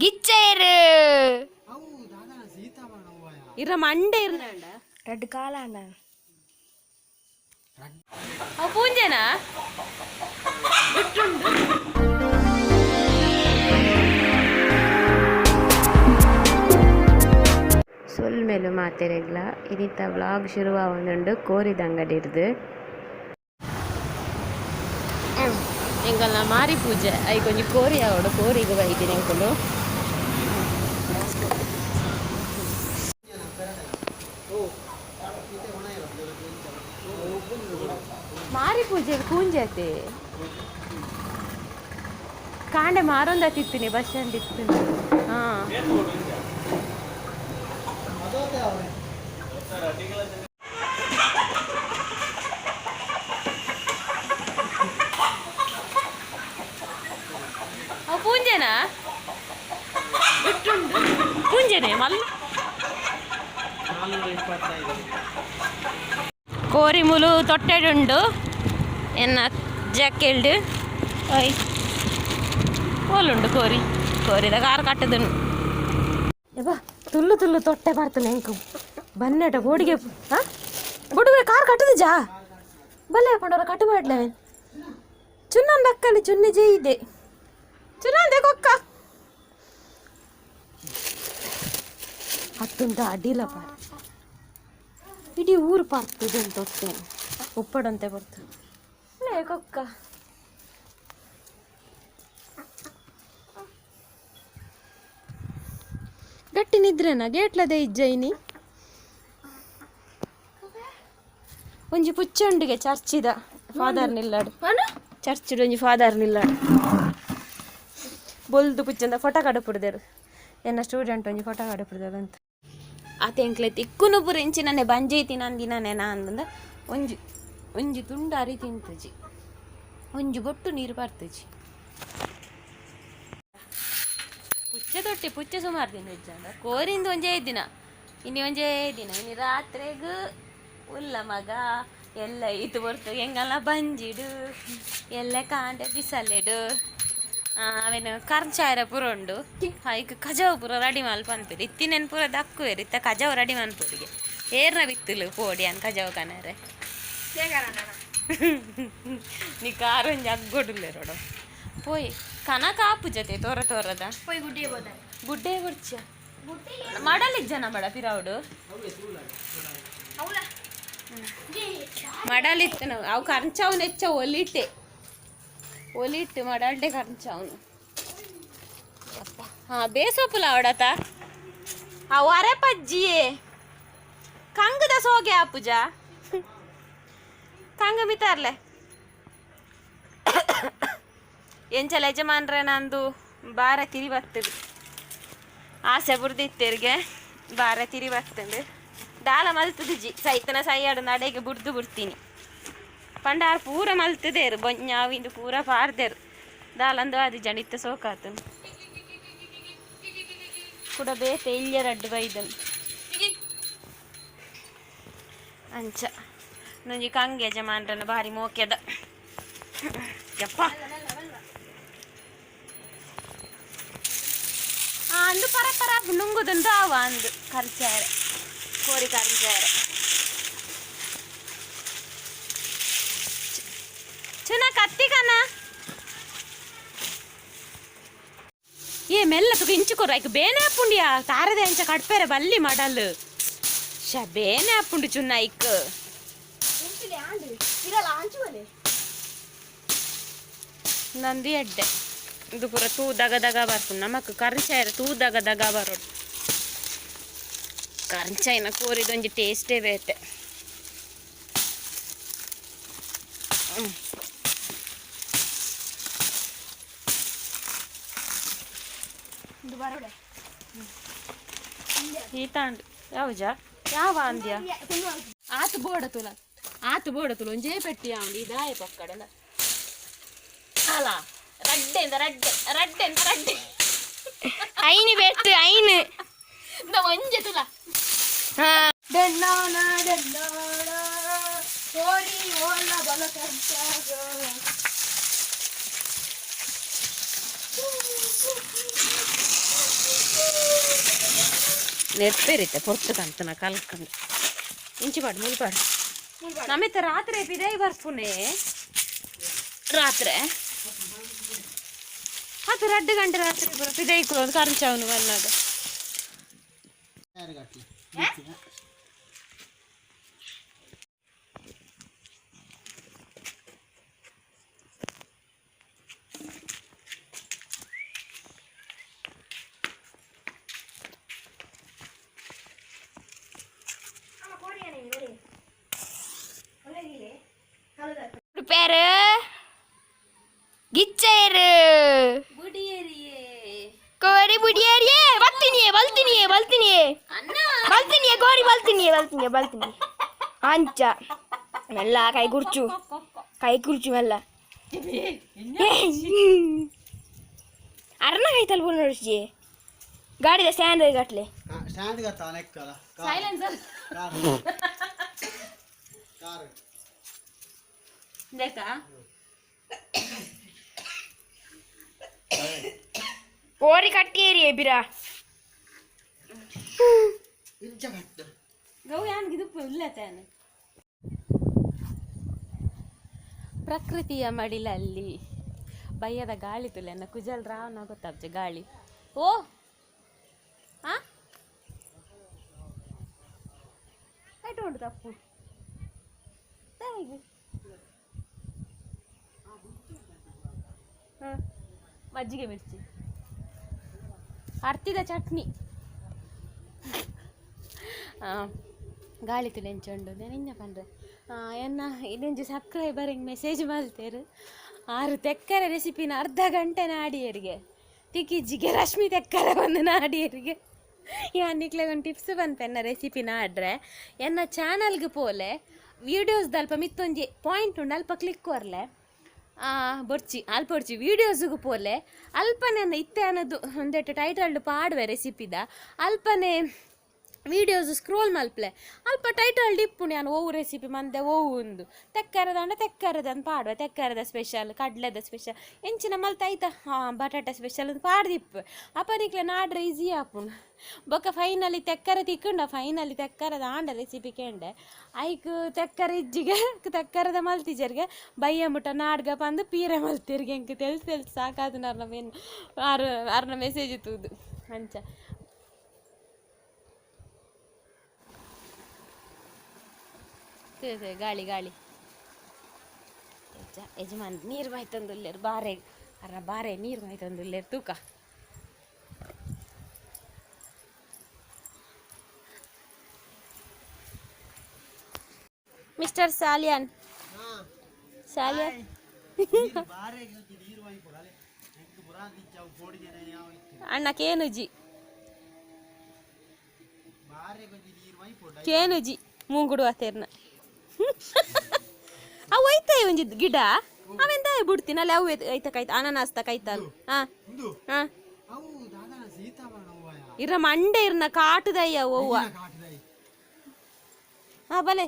ಗಿಚ್ಚೇರು ಇರ ಮಂಡೆ ಇರ್ನಾಂಡ. ರಡ್ಡ್ ಕಾಲಾಂಡ. ಅವು ಪೂಂಜೆನಾ? ಬಿಟ್ಟುಂಡು. ಸೊಲ್ಮೆಲು ಮಾತೆರೆಗ್ಲ. ಇನಿತ ವ್ಲಾಗ್ ಶುರು ಆವೊಂದುಂಡು ಕೋರಿದ ಅಂಗಡಿರ್ದು. ಎಂಕಲ್ನ ಮಾರಿ ಪೂಜೆ ಐಕೊಂಜಿ ಒಂಜಿ ಕೋರಿ ಆವಡು, ಕೋರಿಗೆ ಬೈದಿನಿ ಎಂಕುಲು. ಮಾರಿ ಪೂಜೆ ಪೂಂಜೆ ಕಾಂಡೆ ಮಾರೊಂದ ತಿತ್ತೀನಿ, ಬಸ್ ಸ್ಟ್ಯಾಂಡ್ ಇತ್ತು. ಹಾ, ಅವು ಪೂಂಜೆನಾ? ಬಿಟ್ಟುಂಡು ಪೂಂಜೆನೆ ಮಲ್ಲ. ಕೋರಿ ಮುಲು ತೊಟ್ಟೆಡುಂಡು. ಎನ್ನ ಜಾಕೆಲ್ಡ್ ಓಯ್ ಕೋಲುಂಡು. ಕೋರಿ ಕೋರಿದ ಕಾರ್ ಕಟ್ಟದುಂಡು. ಯಬ್ಬಾ, ತುಲ್ಲು ತುಲ್ಲು ತೊಟ್ಟೆ ಬರ್ತನೆ. ಎಂಕು ಬನ್ನೆಟ ಬೋಡಿಗೆ. ಹಾಂ, ಬುಡುವೆ ಕಾರ್ ಕಟ್ಟದು ಜಾ ಬಲ್ಲೆ ಪಂಡೋರ ಕಟ್ಟು ಮಾಡ್ಲವೆ. ಚುನ್ನನ್ ದಕ್ಕಲಿ, ಚುನ್ನೆ ಜೈದೆ ಚುನ್ನಂದೆ ಕೊಕ್ಕ ಹತ್ತುಂತ ಅಡ್ಡಿಲ್ಲ ಪಾರ್. ಇಡೀ ಊರು ಪಾರ್ತದೆ ತೊಟ್ಟೆ ಉಪ್ಪಡಂತೆ ಬರ್ತದೆ. ಲೇ ಕೊಕ್ಕ, ಗಟ್ಟಿ ನಿದ್ರೆನಾ? ಗೇಟ್ಲದೆ ಇಜ್ಜೈನಿ. ಒಂಜಿ ಪುಚ್ಚೊಂಡಿಗೆ ಚರ್ಚಿದ ಫಾದರ್ ನಿಲ್ಲಾಡು. ಚರ್ಚಿಡ್ ಒಂಜಿ ಫಾದರ್ ನಿಲ್ಲಾಡು. ಬೊಲ್ದು ಪುಚ್ಚಂದ ಫೋಟೋ ಕಡಪುಡ್ದೇರು. ಎನ್ನ ಸ್ಟೂಡೆಂಟ್ ಒಂಜಿ ಫೋಟೋ ಕಡಪುಡ್ದೇರು ಅಂತ. ಆತ ಎಂಕ್ಲೆ ತಿಕ್ಕುನು ಪೂರ ಇಂಚಿನನೆ ಬಂಜೆ ತಿನಂದಿನನೆ ಅಂದಂದ. ಒಂಜಿ ಒಂಜಿ ತುಂಡು ಅರಿ ತಿಂತಜಿ, ಒಂಜಿ ಬೊಟ್ಟು ನೀರು ಬರ್ತಜಿ. ಪುಚ್ಚೆ ತೊಟ್ಟಿ ಪುಚ್ಚೆ ಸುಮಾರು ದಿನ ಇಜ್ಜಂಡ. ಕೋರಿಂದ ಒಂಜೇ ದಿನ, ಇನಿ ಒಂಜೇ ದಿನ. ಇನಿ ರಾತ್ರೆಗ್ ಉಲ್ಲ ಮಗ ಎಲ್ಲ ಇದು ಬರ್ತು. ಎಂಗಲ್ಲ ಬಂಜಿಡು ಎಲ್ಲ ಕಾಂಡೆ ಬಿಸಲೆಡು ಅವೇನು ಕರ್ಚಾರ ಪೂರ ಉಂಡು. ಐಕ್ ಕಜವು ಪೂರ ರೆಡಿ ಮಲ್ಪನ್ಪೇರು. ಇತ್ತಿನೇನು ಪೂರ ದಕ್ಕುವೆರು, ಇತ್ತ ಕಜವು ರೆಡಿ ಮನ್ಪುರಿಗೆ ಏರ್ನ ಬಿತ್ತಲು ಪೋಡಿ ಅನ್ ಕಜವು ಕನರೆ. ನೀ ಕಾರೊಂಜಿ ಅಗ್ಗೊಡುಲ್ಲೇರೋಡು. ಪೋಯಿ ಕನಕ ಆಪು ಜೊತೆ ತೋರ ತೋರದ. ಪೋಯ್ ಗುಡ್ಡೆ ಬೋದ. ಗುಡ್ಡೆ ಗುಡ್ಚ ಮಡಲಿಜ್ಜನ ಮಡ ಪಿರೌಡು. ಅವಳ. ಮಡಲಿತ್ತು ನಾವು. ಅವು ಕರ್ಂಚವ್ನು ಹೆಚ್ಚ ಒಲಿಟೆ ಒಲಿಟ್ಟು ಮಡಲ್ಡೆ ಕರ್ಂಚವ್ನು. ಹಾಂ, ಬೇಸೊಪ್ಪುಲ ಅವಡತ. ಅವು ಅರೆ ಪಜ್ಜಿಯೇ ಕಂಗದ ಸೋಗೆ ಆಪುಜ ಕಂಗ ಮಿತಾರ್ಲೆ. ಎಂಚಲ ಯಜಮಾನ್ರೆ, ನಂದು ಬಾರ ತಿರಿ ಬರ್ತದೆ. ಆಸೆ ಬುರ್ದಿತ್ತೆರ್ಗೆ ಬಾರ ತಿರಿ ಬರ್ತದೆ. ದಾಲ ಮಲ್ತದಿಜಿ, ಸೈತನ ಸೈಯಾಡು ನಡೆಗೆ ಬುಡ್ದು ಬಿಡ್ತೀನಿ. ಪಂಡಾರ್ ಪೂರ ಮಲ್ತದೇರು, ಬೊಂಜಾವಿಂದು ಪೂರ ಪಾರ್ದೇರು. ದಾಲಂದು ಅದು ಜನಿತ್ತ ಸೋಕಾತನು ಕೂಡ ಬೇತೆ ಇಲ್ಯ ರಡ್ಡು ಬೈದನು. ಅಂಚ ನಂಜಿ ಕಂಗೆ ಯಜಮಾನ್ರನ ಭಾರಿ ಮೋಕ್ಯದ ಯಪ್ಪ. ಅಂದು ಪರ ಪರ ನುಂಗುದಂದು ಅವ ಅಂದು ಕರ್ಚಾರೆ ಕೋರಿ ಕರ್ಚಾರೆ. ಚುನ ಕತ್ತಿ ಕನ. ಏ ಮೆಲ್ಲ ತುಕ ಇಂಚು ಕೊರು. ಐಕ್ ಬೇನೆ ಆಪುಂಡಿಯಾ ತಾರದೆ ಅಂಚ ಕಡ್ಪೆರೆ ಬಲ್ಲಿ ಮಡಲ್ ಶ ಬೇನೆ ಆಪುಂಡು ಚುನ್ನ ಐಕ್. ನಂದು ಎಡ್ಡೆ. ಇದು ಪೂರ ತೂ ದಗ ದಗ ಬರ್ಪುಂಡು ನಮಕ್. ಕರ್ಂಚಾಯರ ತೂ ದಗ ದಗ ಬರೋಡು. ಕರ್ಂಚಾಯಿನ ಕೋರಿದೊಂಜಿ ಟೇಸ್ಟೇ ಬೇತೆ. ಈತಾಂಡ್ ಯಾವಜ ಯಾವ ಅಂದ್ಯ? ಆತು ಬೋಡ ತುಲ, ಆತು ಬೋಡ ತುಲ. ಒಂಜೇ ಪೆಟ್ಟಿ ಆಂಡ್ ಇದಾಯ ಪಕ್ಕಡನ ಅಲ. ರಡ್ಡೆ ಇಂದ ರಡ್ಡೆ, ರಡ್ಡೆ ಇಂದ ರಡ್ಡೆ. ಐನು ಬೆಟ್ಟು ಐನು. ಇಂದ ಒಂಜೆ ತುಲ. ಡೆನ್ನಾನ ಡೆನ್ನಾನ ಕೋರಿ ಓಲ ಬಲ ಕರ್ಚಾಗ. ನೆರ್ಪೇರಿತ್ತೆ ಪೊರ್ತು ಕಂತನ ಕಲ್ಕಂಡು ಇಂಚಿ ಪಾಡು ಮುಲ್ಪಾಡು ನಮಿತ ರಾತ್ರಿ ಪಿದೈ ಬರ್ಪುನೆ ರಾತ್ರಿ ಅದು ರಡ್ಡು ಗಂಟೆ ರಾತ್ರಿ ಬರ ಪಿದೈ ಕುಲೊಂದು ಕರಂಚಾವನು ಬನ್ನಾಗ. பேரு கிச்சேரு கோரி புடியேரியே ಬಲ್ತಿನಿಯೇ ಬಲ್ತಿನಿಯೇ ಬಲ್ತಿನಿಯೇ ಬಲ್ತಿನಿಯೇ ಕೋರಿ ಬಲ್ತಿನಿಯೇ ಬಲ್ತಿನಿಯೇ ಬಲ್ತಿನಿ ಅಂಚ ಮೆಲ್ಲ ಕೈ ಕುರ್ಚು ಕೈ ಕುರ್ಚು ಮೆಲ್ಲ ಅರ್ನ ಕೈ ತಲುಪು ನೋಡಿಸಿ ಗಾಡಿದ ಸ್ಟ್ಯಾಂಡ್ ಗಟ್ಲೆ. ಸ್ಟ್ಯಾಂಡ್ ತಾನೆ ಎಕ್ಕಲ. ಸೈಲೆನ್ಸರ್. Car car. ಬೇಕಾ? ಕೋರಿ ಕಟ್ಟಿಯೇರಿಯೇ ಬಿರಾ. ಇಂಚ ಕಟ್ಟ. ಗೌ ಯಾನ್ಗೆ ಇದು ಇಲ್ಲ ತಾನೆ. ಪ್ರಕೃತಿಯ ಮಡಿಲಲ್ಲಿ ಬಯ್ಯದ ಗಾಳಿ ತುಲೆನ್ನ ಕುಜಲ್ ರಾವಣ ಗೊತ್ತಾಗ್ತದೆ ಗಾಳಿ. ಓ ಹಾ ಆಯ್ತು ಉಂಟು ತಪ್ಪು ಹೇಗೆ? ಹಾಂ, ಮಜ್ಜಿಗೆ ಮಿರ್ಚಿ ಅರ್ತಿದ ಚಟ್ನಿ. ಗಾಳಿ ತುಲೆಂಚುಂಡು ನೆನೆಂಜ ಪಂಡ್ರೆ ಎನ್ನ ಇನ್ನೊಂಜಿ ಸಬ್ಸ್ಕ್ರೈಬರ್ ಹಿಂಗೆ ಮೆಸೇಜ್ ಮಲ್ತೇರು. ಆರು ತೆಕ್ಕರೆ ರೆಸಿಪಿನ ಅರ್ಧ ಗಂಟೆ ನಾಡಿಯರಿಗೆ ತಿಕ್ಕಿಜ್ಜಿಗೆ ರಶ್ಮಿ ತೆಕ್ಕರೆ ಬಂದು ನಾಡಿಯರಿಗೆ. ಯಾನ್ ನಿಕ್ಲೆಗ್ ಒಂದು ಟಿಪ್ಸ್ ಪನ್ಪೆ, ಎನ್ನ ರೆಸಿಪಿ ನಾಡ್ರೆ ಎನ್ನ ಚಾನಲ್ಗೆ ಪೋಲೆ, ವೀಡಿಯೋಸ್ದ ಅಲ್ಪ ಮಿತ್ತೊಂಜಿ ಪಾಯಿಂಟ್ ಉಂಡು, ಅಲ್ಪ ಕ್ಲಿಕ್ ಕೊರ್ಲೆ. ಬೊರ್ಚಿ ಅಲ್ಪ ಬೊರ್ಚಿ, ವೀಡಿಯೋಸ್ಗೆ ಪೋಲೆ, ಅಲ್ಪನೆ ಇತ್ತೆ ಅನ್ನೋದು ಒಂದೆಟ್ಟು ಟೈಟಲ್ಡ್ ಪಾಡುವೆ ರೆಸಿಪಿದ. ಅಲ್ಪನೆ ವೀಡಿಯೋಸ್ ಸ್ಕ್ರೋಲ್ ಮಲ್ಪ್ಲೆ, ಅಲ್ಪ ಟೈಟಲ್ ಇಪ್ಪುಂಡು ಯಾನ್ ಒವು ರೆಸಿಪಿ ಮಂದೆ ಒವು ಉಂದು. ತೆಕ್ಕರದಂಡ ತೆಕ್ಕರದ ಅಂತ ಪಾಡುವೆ. ತೆಕ್ಕರದ ಸ್ಪೆಷಲ್, ಕಡ್ಲೆದ ಸ್ಪೆಷಲ್, ಎಂಚಿನ ಮಲ್ತ ಐತ ಬಟಾಟೆ ಸ್ಪೆಷಲ್ ಅಂತ ಪಾಡ್ದಿಪ್ಪು. ಅಪ್ಪ ನಿಕ್ಲೆ ನಾಡ್ರೆ ಈಸಿ ಆಪುಂಡು. ಬೊಕ್ಕ ಫೈನಲಿ ತೆಕ್ಕರೆ ತಿಕ್ಕುಂಡ, ಫೈನಲಿ ತೆಕ್ಕರದ ಆಂಡ ರೆಸಿಪಿ ಕೇಂಡೆ. ಐಕ್ ತೆಕ್ಕರೆ ಇಜ್ಜಿಗೆ ತೆಕ್ಕರದ ಮಲ್ತಿಜರ್ಗೆ ಬಯ್ಯ ಮುಟ್ಟ ನಾಡ್ಗ ಪಂದು ಪೀರೆ ಮಲ್ತಿರ್ಗೆ. ಎಂಕ್ ತೆಲ್ಸ್ ತೆಲ್ಸ್ ಸಾಕಾದು ನಾರ್ನ ಮೇನ್ ಆರು ಆರ್ನ ಮೆಸೇಜ್ ತೂದು ಅಂಚ. ತೇ ಗಾಳಿ ಗಾಳಿ. ಯಜಮಾನ್ ನೀರು ಮಾಯ್ತಂದುಲ್ಲೇರು ಬಾರೆ ಅರ ಬಾರೆ ನೀರು ಮಾಯ್ತಂದುಲ್ಲೇರು ತೂಕ. ಮಿಸ್ಟರ್ ಸಾಲಿಯಾನ್ ಸಾಲಿಯಾನ್. ಬಾರೆ ನೀರು ವಾಯಿ ಕೊಡಲೆ ಎಂಕ್ ಬುರಾಂದಿ ಅವು ಕೋಡಿಗೆನೆ ಯಾವ ಇತ್ತು. ಅಣ್ಣ ಕೇನುಜಿ. ಬಾರೆ ಗೊಂಜಿ ನೀರು ವಾಯಿ ಪೊಡ. ಕೇನುಜಿ ಮೂಂಗುಡು ಆತೇರ್ನ ಅವು ಐತೆ ಒಂಜಿ ಗಿಡ ಅವೆಂತ ಬಿಡ್ತೀನಿ ಅಲ್ಲಿ ಅವು ಐತ ಕೈತ ಅನಾನಸ್ತ ಕೈತಲ್. ಹಾ. ಉಂದು. ಹಾ. ಅವು ದಾದನ ಸೀತಾವನ ಹೂವಯ. ಇರ ಮಂಡೆ ಇರ್ನ ಕಾಟದಯ್ಯ ಅವ್ವ. ಕಾಟದೈ. ಹಾ ಬಲೆ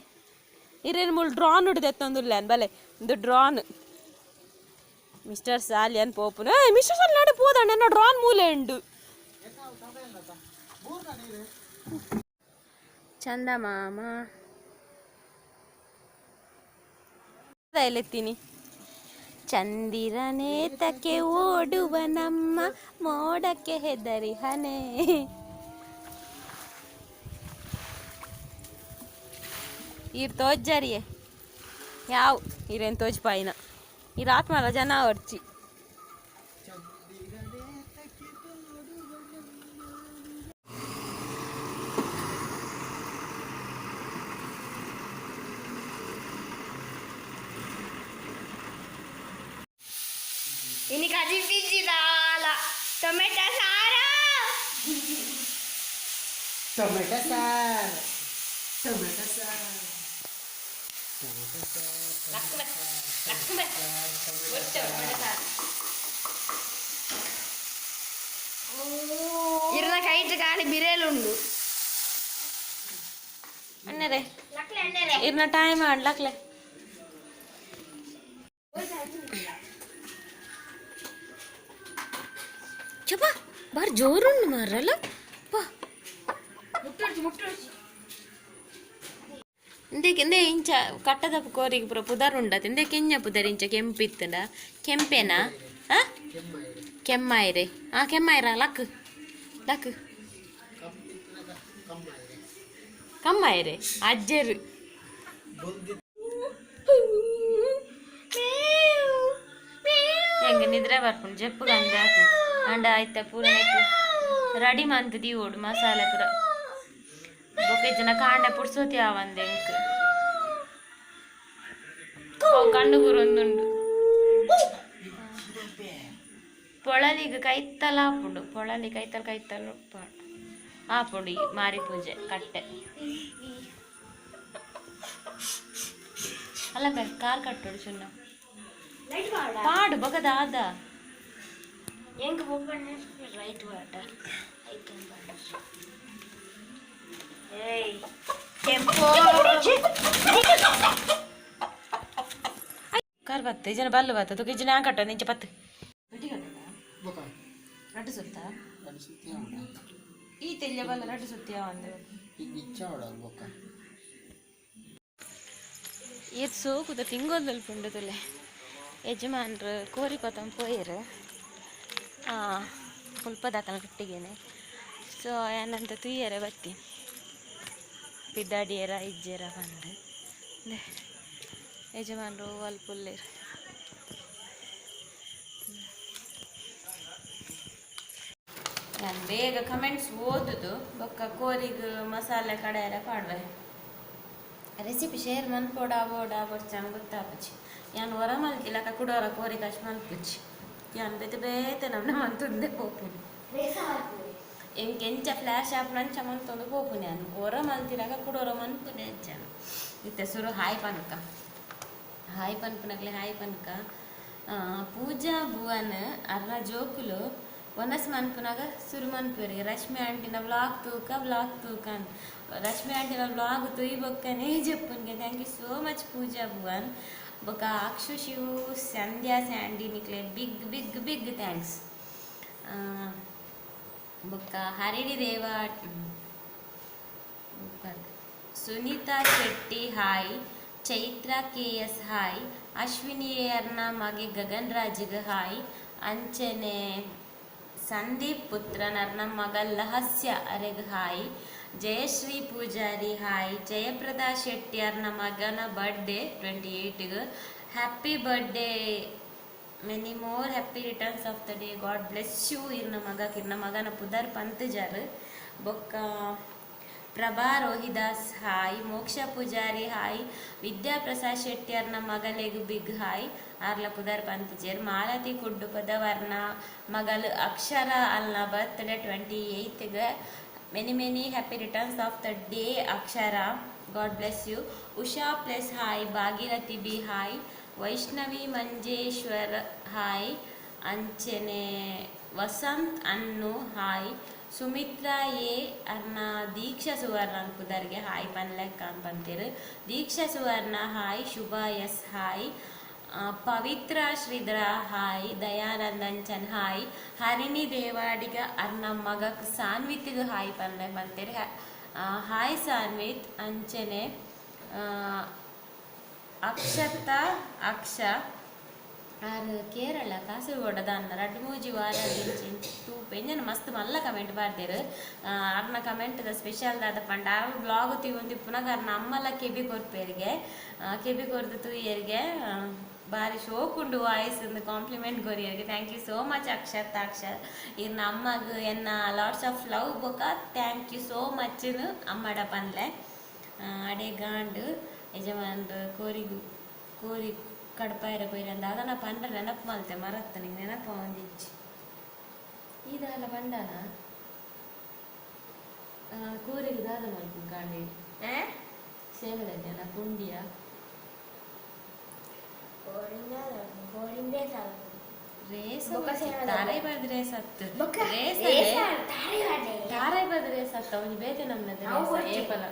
ಇರೇನು ಮುಳ್ ಡ್ರಾನ್ ಹಿಡ್ದೆತ್ತೊಂದುಲ್ಲ ಬಲೆ ಒಂದು ಡ್ರಾನ್. ಮಿಸ್ಟರ್ ಸಾಲಿಯನ್ ಪೋಪುನ. ಏ ಮಿಸ್ಟರ್ ಸಾಲಿಯನ್ ನಡೆ ಪೋದಣ್ಣ ಎನ್ನ ಡ್ರಾನ್ ಮೂಲೆ ಉಂಡು. ಚಂದ ಮಾಮ ಎಲೆತ್ತೀನಿ. ಚಂದಿರನೇತಕ್ಕೆ ಓಡುವ ನಮ್ಮ ಮೋಡಕ್ಕೆ ಹೆದರಿ ಹನೆ. ಈರ್ ತೋಜ್ಜರಿಯೇ ಯಾವ್ ಈರೇನು ತೋಜ್ಪಾಯಿನ ಈ ರಾತ್ಮಲ ಜನ ಒರ್ಚಿ. ಇನಿ ಕಜಿ ಪಿಜ್ಜಿದಾಲ ಟೊಮೆಟೊ ಸಾರ. Tomato sir, tomato sir, tomato sir. ಇರ್ನ ಕೈಟ್ ಖಾಲಿ ಬಿರೇಲುಂಡು. ಅಣ್ಣರೇ ಇರ್ನ ಟೈಮ್ ಆಡ್ಲಕ್ಲೆ. ಚಪ್ಪ ಬಾರ್ ಜೋರುಂಡು ಮಾರಲ್ಲ ಪಾ. ಇಂದೆಕ್ ಇಂದೆ ಇಂಚ ಕಟ್ಟದ ಕೋರಿಗೆ ಪೂರ ಪುದರ್ ಉಂಡತ ಇಂದೆ ಕೆಂಜ ಪುದರ್ ಇಂಚ ಕೆಂಪಿತ್ತಂಡ ಕೆಂಪೇನಾ? ಆ ಕೆಮ್ಮಾಯಿರೆ. ಆ ಕೆಮ್ಮಾಯಿರ ಲಕ್ ಲಕ್ ಕಮ್ಮಾಯಿರೆ ಅಜ್ಜರು. ಹೆಂಗೆ ನಿದ್ರೆ ಬರ್ಪುಂಡು ಜಪ್ಪು ಗಂದ ಅಂಡ ಆಯ್ತ ಪೂರ ರೆಡಿ ಮಂತ್ ದೀವೋಡು ಮಸಾಲೆ ಪೂರ ಬೊಕ್ಕೆ ಜನ ಕಾಂಡ ಪುಡ್ಸೋತಿ ಆವಂದೆ ಎಂಕ್ ಕಣ್ಣು ಗುರೊಂದುಂಡು ಪೊಳಲಿಗೆ ಕೈತಲ ಆಪುಂಡು ಪೊಳಲಿ ಕೈತಲ್ ಕೈತಲ್ ಆಪುಂಡು ಈ ಮಾರಿ ಪೂಜೆ ಕಟ್ಟೆ ಅಲ್ಲ ಕಾರ್ ಕಟ್ಟೋಡು ಚುನ್ನ ಪಾಡು ಬಗದಾದ ಹೆಂಗ್ ಲೈಟ್ ವಾಟ ಏಯ್ ಕೆಂಪು ಕಾರ್ ಬತ್ತೆ ಜನ ಬಲ್ಲು ಬತ್ತ ತುಕ ಜನ ಕಟ್ಟೋ ನಿಂಚ ಪತ್ತು ರಡ್ಡು ಸುತ್ತ ಈ ತೆಲ್ಯ ಬಲ್ಲ ರಡ್ಡು ಸುತ್ತಿ ಒಂದು ಏತ್ ಸೋಕುದ ತಿಂಗೊಲ್ದಲ್ ಪುಂಡು ತುಲೆ ಯಜಮಾನ್ರು ಕೋರಿ ಕೊತ್ತಂಬ ಪೋಯರು ಮುಲ್ಪದಾಕನ ಕಟ್ಟಿಗೇನೆ. ಸೊ ಏನಂತ ತುಯ್ಯರೆ ಬತ್ತಿ ಪಿದ್ದಾಡಿಯರ ಇಜ್ಜೆರ ಬಂದು ಯಜಮಾನ್ರು ಅಲ್ಪುಲ್ಲೇರು. ನಾನು ಬೇಗ ಕಮೆಂಟ್ಸ್ ಓದುದು ಬೊಕ್ಕ ಕೋರಿಗ್ ಮಸಾಲೆ ಕಡೆಯರ ಪಾಡ್ವೆ ರೆಸಿಪಿ ಶೇರ್ ಮನ್ಪೋಡ ಬೋಡ ಬೊಡ್ಚಾನ್ ಗೊತ್ತಾಪುಜಿ. ಯಾನ್ ಹೊರ ಮಲ್ತಿಲಕ ಕುಡೋರ ಕೋರಿ ಕಶ್ ಮಲ್ಪುಜಿ ಯಾನ್ ಬೇತೆ ಬೇತೆ ನಮ್ನ ಮಂತುಂದೆ ಪೋಪುನಿ ಎಂಕ್ ಎಂಚ ಫ್ಲ್ಯಾಶ್ ಆಪ್ ನಂಚ ಮಂತೊಂದು ಪೋಪುನಿ ಯಾನ್ ಹೊರ ಮಲ್ತಿಲಕ ಕುಡೋರ ಮನ್ಪುನೆ ಅಂಚ ಇತ್ತೆ ಸುರು ಹಾಯ್ ಪನ್ಕ ಹಾಯ್ ಪನ್ಪುನಕ್ಲೆ ಹಾಯ್ ಪನ್ಕ ಪೂಜಾ ಭುವನ್ ಅರ್ನ ಜೋಕುಲು ಒನಸ್ ಮನ್ಪುನಾಗ ಸುರು ಮನ್ಪುರಿ ರಶ್ಮಿ ಆಂಟಿನ ವ್ಲಾಗ್ ತೂಕ ವ್ಲಾಗ್ ತೂಕ ರಶ್ಮಿ ಆಂಟಿನ ವ್ಲಾಗ್ ತುಯ್ ಬೊಕ್ಕನೇ ಜಪ್ಪುನ್ಗೆ. Thank you so much Pooja Bhuvan ಬೊಕ್ಕ ಅಕ್ಷು ಶಿವು ಸಂಧ್ಯಾ ಸ್ಯಾಂಡಿ ನಿಕ್ಲೆ ಬಿಗ್ ಬಿಗ್ ಬಿಗ್ thanks. ಬೊಕ್ಕ Harini Deva Sunita Shetty hi Chaitra K S hi Ashwini ಅರ್ನ ಮಗೆ ಗಗನ್ ರಾಜಿಗ್ ಹಾಯ್ ಅಂಚನೆ ಸಂದೀಪ್ ಪುತ್ರನ್ ಅರ್ನ ಮಗ ಲಹಸ್ಯ ಅರೆಗ್ ಹಾಯ್ ಜಯಶ್ರೀ ಪೂಜಾರಿ ಹಾಯ್ ಜಯಪ್ರದಾ ಶೆಟ್ಟಿ ಅರ್ನ ಮಗನ birthday 28 happy birthday many more happy returns of the day God bless you ಇರ್ನ ಮಗ ಕಿರ್ನ ಮಗನ ಪುದರ್ ಪಂತಜಾರ್ ಬೊಕ್ಕ ಪ್ರಭಾ ರೋಹಿದಾಸ್ ಹಾಯ್ ಮೋಕ್ಷ ಪೂಜಾರಿ ಹಾಯ್ ವಿದ್ಯಾಪ್ರಸಾದ್ ಶೆಟ್ಟಿ ಅರ್ನ ಮಗಲೆಗ್ ಬಿಗ್ ಹಾಯ್ ಆರ್ಲ ಪುದರ್ ಪಂತಜೇರ್ ಮಾಲತಿ ಕುಡ್ಡು ಪದವರ್ಣ ಮಗಲು ಅಕ್ಷರ ಅಲ್ನ birthday 28 many many happy returns of the day Akshara God bless you. Usha plus hi Bhagirathi B hi Vaishnavi Manjeshwar hi ಅಂಚನೆ ವಸಂತ್ ಅನ್ನು ಹಾಯ್ ಸುಮಿತ್ರಾ ಎ ಅರ್ನ ದೀಕ್ಷಾ ಸುವರ್ಣ ಪುದರ್ಗೆ hi ಪನ್ಲೆಕ್ಕ ಪಂತೀರು Deeksha Suvarna hi Shubha S hi Pavitra Shridhara hi Dayanand Anchan hi Harini Devadiga ಅರ್ನ ಮಗಕ್ ಸಾನ್ವಿತ್ಗೆ hi ಪನ್ಲೆ ಪಂತೀರು hi Sanvith Anchan Akshata ಅಕ್ಷ ಆರ್ ಕೇರಳ ಕಾಸರಗೋಡದ ಅನ್ನ ರಡ್ಡು ಮೂಜಿ ವಾರ ತೂಪೆ ಇಂಜನ ಮಸ್ತ್ ಮಲ್ಲ ಕಮೆಂಟ್ ಬಾರ್ದೇರು ಅರ್ನ ಕಮೆಂಟ್ ಸ್ಪೆಷಲ್ ದಾದ ಪಂಡ ಆರ್ ಬ್ಲಾಗ್ ತೀವೊಂದು ಪುನಗ ಅರ್ನ ಅಮ್ಮಲ ಕೆಬಿ ಕೊರ್ಪೇರಿಗೆ ಕೆಬಿ ಕೊರ್ದು ತೂಯರಿಗೆ ಬಾರಿ ಶೋಕುಂಡು ವಾಯ್ಸ್ ಒಂದು ಕಾಂಪ್ಲಿಮೆಂಟ್ ಕೊರಿಯರಿಗೆ. Thank you so much Akshat Akshar ಇರ್ನ ಅಮ್ಮಗ್ ಎನ್ನ ಲಾಟ್ಸ್ ಆಫ್ ಲವ್ ಬೊಕ thank you so much ಅಮ್ಮಡ ಪನ್ಲೆ ಅಡೆ ಗಾಂಡು ಯಜಮಾನ್ರು ಕೋರಿಗು ಕೋರಿ ಕಡಪಾಯಿರ ಪೈರ ಅಂದ ಅದನ್ನ ಪಂಡ ನೆನಪು ಮಲ್ತೆ ಮರತ್ತ ನಿಂಗೆ ನೆನಪು ಒಂದಿಜ್ಜಿ ಈದಾಲ ಪಂಡನ ಕೋರಿಗೆ ದಾದ ಮಲ್ಪು ಕಾಂಡಿ ಸೇಮದಜ್ಜನ ಪುಂಡಿಯ ರೇಸ ತಾರೆ ಬದ್ ರೇಸ್ ಅತ್ತು ರೇಸ ತಾರೆ ಬದ್ ರೇಸ್ ಅತ್ತ ಒಂಜಿ ಬೇತೆ ನಮ್ಮದ ಏಪಲ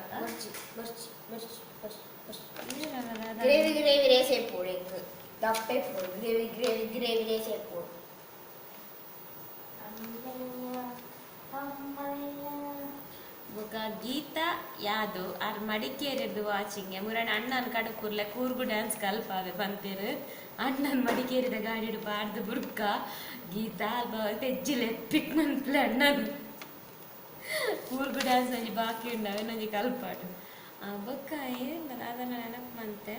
ಗ್ರೇವಿ ಗ್ರೇವಿ ರೇಸ್ ಪೋಡು ಎಂಕ್ ದಪ್ಪೆ ಪೋಡು ಗ್ರೇವಿ ಗ್ರೇವಿ ಗ್ರೇವಿ ರೇಸ್ ಪೋಡು. ಬೊಕ ಗೀತಾ ಯಾದವ್ ಆರ್ ಮಡಿಕೇರಿರ್ದು ವಾಚಿಂಗ್ ಮುರಣ ಅಣ್ಣನ ಕಡುಕುರ್ಲೆ ಕೂರ್ಗು ಡ್ಯಾನ್ಸ್ ಕಲ್ಪಾವೆ ಬಂತೇರು ಅಣ್ಣನ ಮಡಿಕೇರಿದ ಗಾಡಿಡು ಪಾಡ್ದು ಬುರ್ಕ ಗೀತಾ ಅಲ್ಪ ತೆಜ್ಜಿಲೆ ಪಿಕ್ ಮನ್ಪ್ಲೆ ಅಣ್ಣನ್ ಕೂರ್ಗು ಡ್ಯಾನ್ಸ್ ಒಂಜಿ ಬಾಕಿ ಉಂಡು ಅವೆನೊಂಜಿ ಕಲ್ಪಾಡು ಬೊಕ್ಕ ಏನು ಅದನ್ನ ನೆನಪು ಮಂತೆ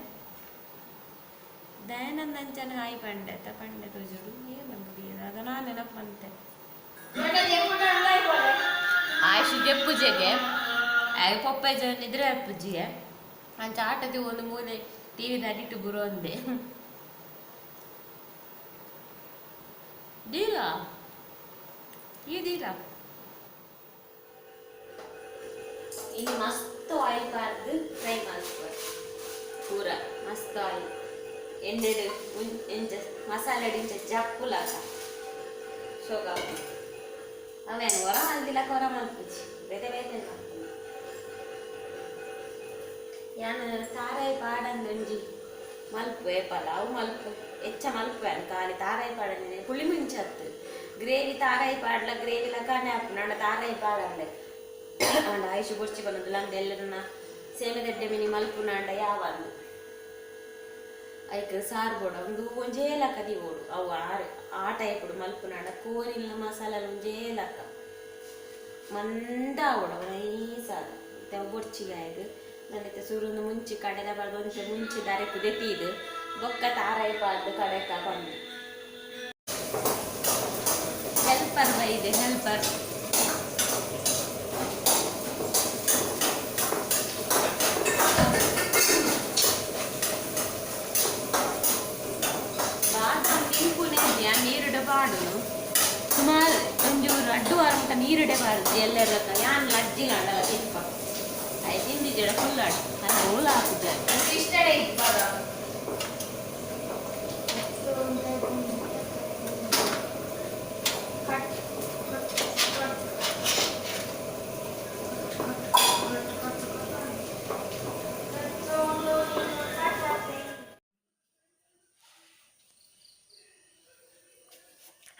ದಯಾನಂದ ಅಂಚನ ಹಾಯ್ ಪಂಡೆ ತ ಪಂಡೆ ತೋಜುಡು ಏನು ಅದು ನಾನು ನೆನಪು ಮಂತೆ ಆಯುಷ್ ಜೆಪ್ಪುಜೆಗೆ ಆಯ್ ಪೊಪ್ಪೆ ಜನ ಇದ್ರೆ ಅಪ್ಪುಜಿಗೆ ಅಂಚ ಆಟದ ಒಂದು ಮೂಲೆ ಟಿವಿ ಅಡಿಕ್ಟ್ ಬುರು ಅಂದೆ ದೀಲ ಈ ದೀಲ ಇಲ್ಲಿ ಮಸ್ತ್ ಆಯಿಲ್ ಪಾರ್ದು ಫ್ರೈ ಮಾಡ್ತಾರೆ ಪೂರ ಮಸ್ತ್ ಆಯಿಲ್ ಎಣ್ಣೆಡು ಎಂಚ ಮಸಾಲೆ ಇಂಚ ಜಪ್ಪುಲಾಕ ಶೋಕ ಅವೇನು ಹೊರ ಮಲ್ದಿಲಕ ಹೊರ ಮಲ್ಪುಜಿ ಬೇತೆ ಬೇತೆ ಮಲ್ಪುಜಿ ಯಾನ್ ತಾರಾಯಿ ಪಾಡಂದೊಂಜಿ ಮಲ್ಪು ಏಪಲ ಅವು ಮಲ್ಪು ಹೆಚ್ಚ ಮಲ್ಪು ಯಾನ್ ಖಾಲಿ ತಾರಾಯಿ ಪಾಡಂದಿನಿ ಪುಳಿ ಮುಂಚತ್ತು ಗ್ರೇವಿ ತಾರಾಯಿ ಪಾಡ್ಲ ಗ್ರೇವಿ ಲಕಾನೆ ಹಾಪುಂಡು ಅಂಡ ತಾರಾಯಿ ಪಾಡಂದೆ ಅಂಡ ಆಯುಷ್ ಬೊರ್ಚಿ ಬಂದಲ್ಲ ಅಂದ ಎಲ್ಲರನ್ನ ಸೇಮೆದಡ್ಡೆ ಮಿನಿ ಮಲ್ಪುನ ಅಂಡ ಯಾವಂದು ಐಕ್ ಸಾರು ಬೋಡ ಒಂದು ಒಂಜೇ ಲಕ್ಕ ದಿವೋಡು ಅವು ಆ ಟೈಪುಡು ಮಲ್ಪುನಾಂಡ ಕೋರಿಲ್ಲ ಮಸಾಲ ಒಂಜೇ ಲಕ್ಕ ಮಂದ ಆವಡು ಅವು ನೈಸಾದ ಇತ್ತೆ ಅವು ಬೊರ್ಚಿಗಾಯಗ್ ನನ್ನತ್ತೆ ಸುರುಂದು ಮುಂಚಿ ಕಡೆದ ಬಾರ್ದು ಒಂಚೆ ಮುಂಚೆ ದಾರೆ ದೆತ್ತೀದು ಬೊಕ್ಕ ತಾರಾಯಿ ಪಾಡ್ದು ಕಡೆಕ ಪಂಡು ಹೆಲ್ಪರ್ ಬೈದೆ ಹೆಲ್ಪರ್ ನೀರಿಡಬಾರ್ದು ಸುಮಾರು ಒಂಜೂರು ಅಡ್ಡು ವಾರ ಮುಟ್ಟ ನೀರಿಡಬಾರ್ದು ಎಲ್ಲರ ಯಾನ್ ಲಜ್ಜಿಲ್ಲ ಅಂಡಲ ತಿನ್ಪ ಆಯ್ ತಿಂದಿಜ್ಜಡ ಫುಲ್ ಆಡು ನಾನು ಹೋಲ್ ಹಾಕುದು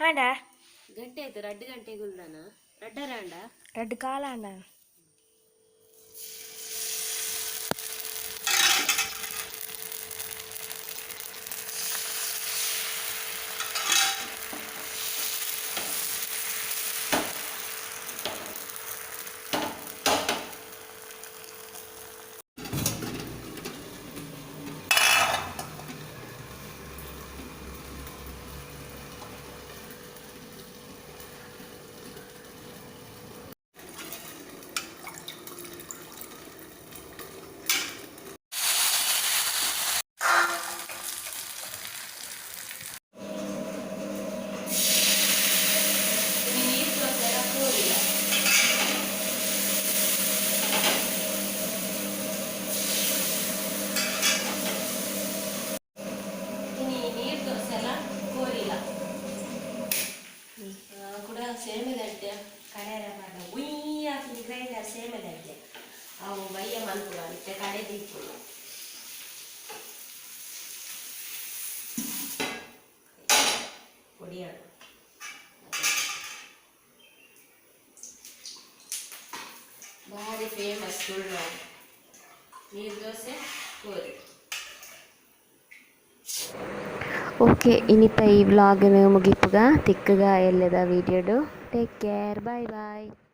ಆಂಡ ಗಂಟೆ ಆಯ್ತು ರಡ್ಡು ಗಂಟೆ ಗುಲ್ದಾನ ರಡ್ಡರ ಅಂಡ ರಡ್ಡು ಕಾಲ ಅಂಡ. ಅವು ಬಯ್ಯ ಮಲ್ಪುವ ಇತ್ತೆ ಕಡೆ ದೀಪುಡು ಪೊಡಿಯಾಡು ಭಾರಿ ಫೇಮಸ್ ತುಳುನಾಡು ನೀರು ದೋಸೆ ಕೋರಿ. ಓಕೆ, ಇನ್ನಿತ ಈ ವ್ಲಾಗ್ನ ಮುಗಿಪುಗ ತಿಕ್ಕುಗ ಎಲ್ಲದ ವೀಡಿಯೋಡು. Take care, bye bye.